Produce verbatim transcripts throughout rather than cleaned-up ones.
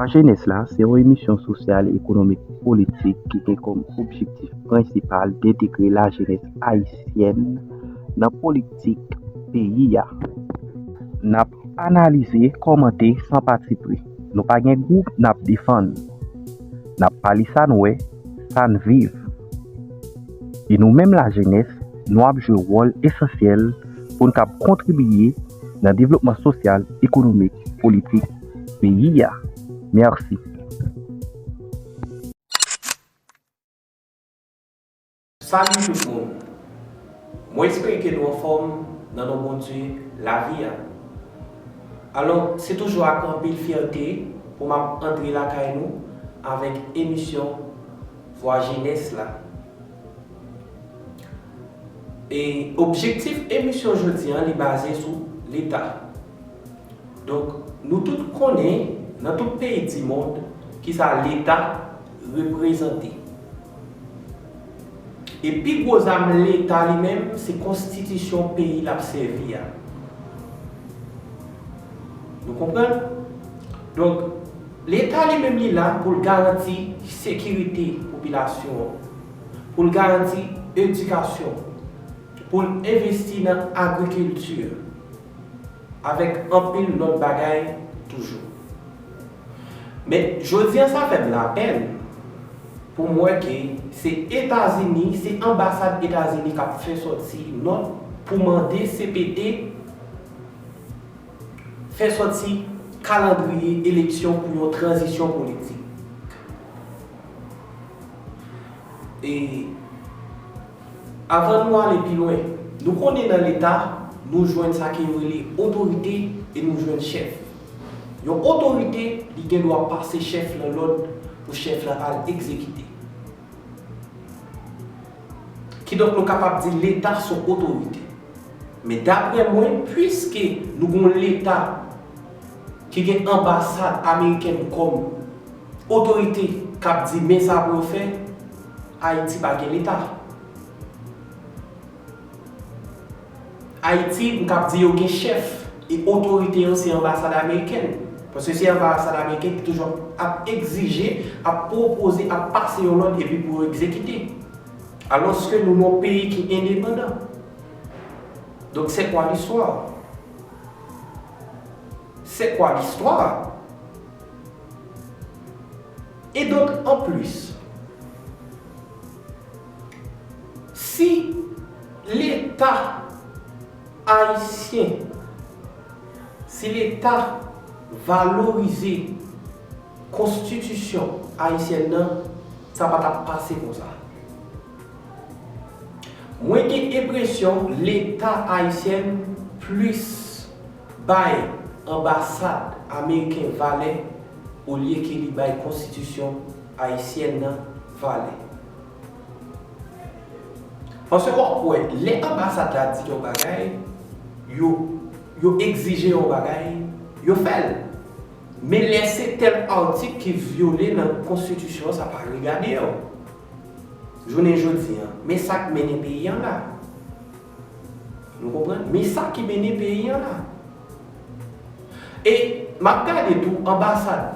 Jenès la se yon emisyon sosyal, ekonomik, politik ki gen kòm objektif prensipal dentegre lajenès ayisyèn nan politik peyi a. N ap analize, kòmante san patipri. Nou pa gen gwoup n ap defann. N ap pale sa n wè, sa n viv. E nou menm lajenès, nou ap jwe wòl esansyèl pou n kab kontribiye nan devlopman sosyal, ekonomik, politik peyi a. Mèsi. Salut tout moun. Mwen espere ke nou anfòm nan non Bondye lavi a. Alò, se toujou ak anpil fyète pou m ap antre lakay nou avèk emisyon Vwa Jenès la. E objektif emisyon jodi a, li baze sou Leta. Donk, nou tout konnen, nan tout peyi di mond, kisa Leta reprezante. E pi gwo zam Leta li menm, se konstitisyon peyi l ap sèvi a. Nou konprann? Donk, Leta li menm li la pou l garanti sekirite popilasyon an, pou l garanti edikasyon, pou l envesti nan agrikilti, avèk anpil lòt bagay toujou. Men, jodi a sa fè m lapèn pou m wè ke se Etazini, se anbasad Etazini k ap fè sòti nòt pou mande C P T fè sòti kalandriye eleksyon pou yon tranzisyon politik. E avan nou ale pi lwen, nou konnen nan Leta, nou jwenn sa ke yo rele otorite e nou jwenn chèf. Yon otorite, li gen dwa pase chèf lan lòd pou chèf lan al egzekite. Kidonk, nou kapab di Leta se yon otorite. Men daprè mwen, piske nou gen yon Leta ki gen anbasad amerikèn kòm otorite k ap di men sa pou yo fè, Ayiti pa gen Leta. Ayiti, m kab di yo gen chèf, e otorite yo se anbasad amerikèn. Paske se anbasad amerikèn ki toujou ap egzije, ap pwopoze, ap pase yon lòd epi pou yo egzekite. Alòske nou nan yon peyi ki endepandan. Donc, c'est quoi l'histoire? C'est quoi l'histoire? E donk, anplis, si Leta ayisyen, si Leta valorize konstitisyon ayisyèn nan, sa pa t ap pase konsa. Mwen gen enpresyon Leta ayisyen plis bay anbasad ameriken valè olye ke li bay konstitisyon ayisyèn nan valè. Paske w ap wè, lè anbasad la di yon bagay, yo, yo egzije yon bagay, yo fè l. Men lè se tèl atik ki vyole nan konstitisyon an, sa pa regade yo. Jounen jodi a, men sa k mennen peyi an la. Nou konprann? Men sa ki mennen peyi an la. E m ap gade tou, anbasad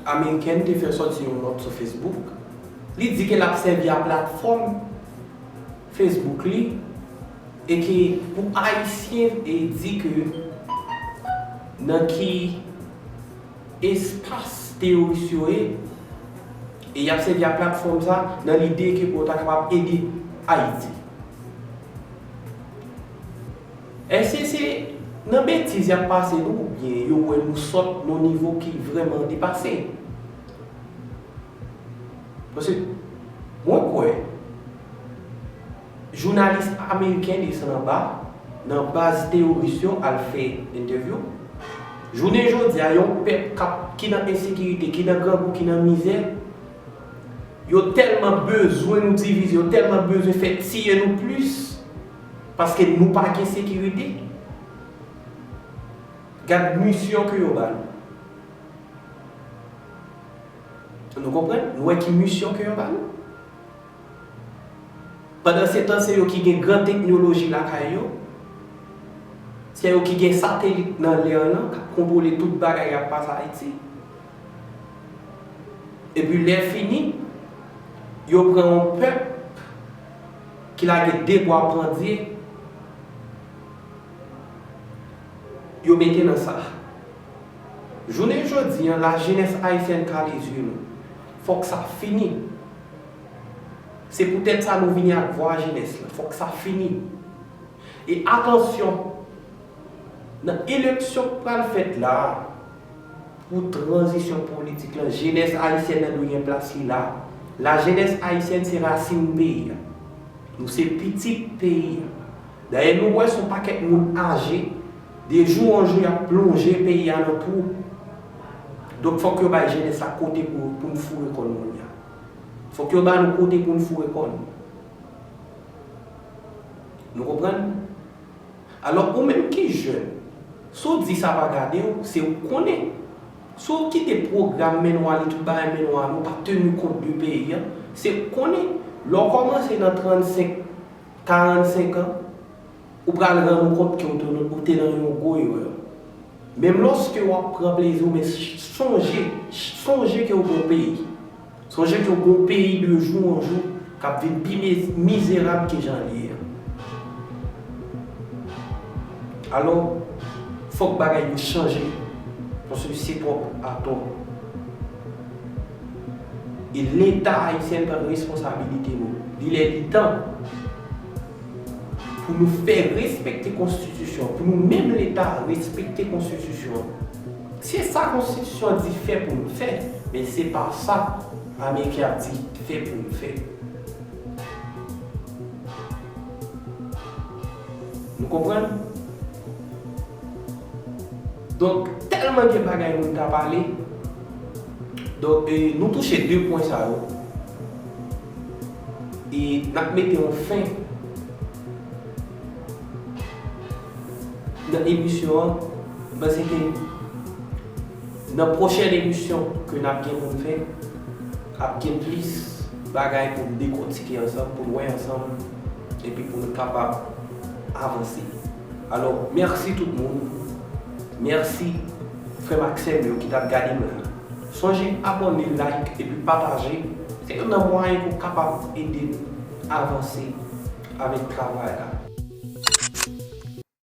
amerikèn te fè sòti yon nòt sou Facebook. Li di ke l ap sèvi a platfòm Facebook li e ke pou Ayisyen e di ke nan ki espas teyoris yo ye, e y ap sèvi a platfòm sa nan lide ke pou yo ta kapab ede Ayiti. Èske se nan betiz y ap pase nou, oubyen yo wè nou sòt nan yon nivo ki vrèman depase? Paske mwen kwè jounalis ameriken desann anba nan baz teyoris yo al fè entèvyou. Jounen jodi a, yon pèp k ap, ki nan ensekirite, ki nan grangou, ki nan mizè, yo tèlman bezwen nou divize, yo tèlman bezwen fè tiye nou plis, paske nou pa gen sekirite. Gad misyon ke yo ba nou. Nou konprann? Nou wè ki misyon ke yo ba nou. Pandansetan, se yo ki gen gran teknoloji lakay yo. Se yo ki gen satelit nan lè an nan, k ap kontwole tout bagay k ap pase Ayiti. Epi lè fini, yo pran yon pèp ki lage de bwa pandye, yo mete nan sa. Jounen jodi a, lajenès ayisyèn kale zye nou. Fòk sa fini. Se poutèt sa nou vini ak vwa jenès lan. Fòk sa fini. E atansyon, nan eleksyon k pral fèt la a, pou tranzisyon politik lan, jenès ayisyèn nan dwe gen plas li la. Lajenès ayisyèn se rasin peyi a. Nou se pitit peyi a. Dayè, nou wè se yon pakèt moun aje, de jou an jou, y ap plonje peyi a nan twou. Donk, fòk yo bay jenès la kote pou, pou n foure kò n kounye a. Fòk yo ba nou kote pou n foure kò n. Nou konprann? Alò, ou menm ki jèn, si w di sa pa gade w, se ou k konnen. Si w kite pwogram men nwa li, tout bagay men nwa li, ou pa teni kont de peyi a, se ou k konnen. Lè w kòmanse nan trannsenk, karannsenk an, ou pral rann ou kont ke w te, ou te nan yon gwo erè. Menm lòske w ap pran plezi w, men sonje, sonje ke w gon peyi. Sonje ke w gon peyi de jou an jou k ap vin pi miz-, mizerab ke jan l ye a. Alò, fòk bagay yo chanje, paske se twòp atò. E Leta ayisyen pran responsabilite nou. Li lè li tan pou nou fè respekte konstitisyon, pou nou menm Leta respekte konstitisyon. Se sa konstitisyon an di fè pou nou fè, men se pa sa Ameriken ap di fè pou nou fè. Nou konprann? Donk, tèlman gen bagay moun ta pale. Donk, e, nou touche de pwen sa yo. E n ap mete yon fen nan emisyon an. M panse ke nan pwochèn emisyon ke n ap gen pou n fè, ap gen plis bagay pou n dekòtike ansanm, pou n wè ansanm, epi pou n kapab avanse. Alò, mèsi tout moun. Mèsi frè m ak sè m yo ki t ap gade m la. Sonje abòne, like, epi pataje. Se youn nan mwayen pou w kapab ede n avanse avèk travay la.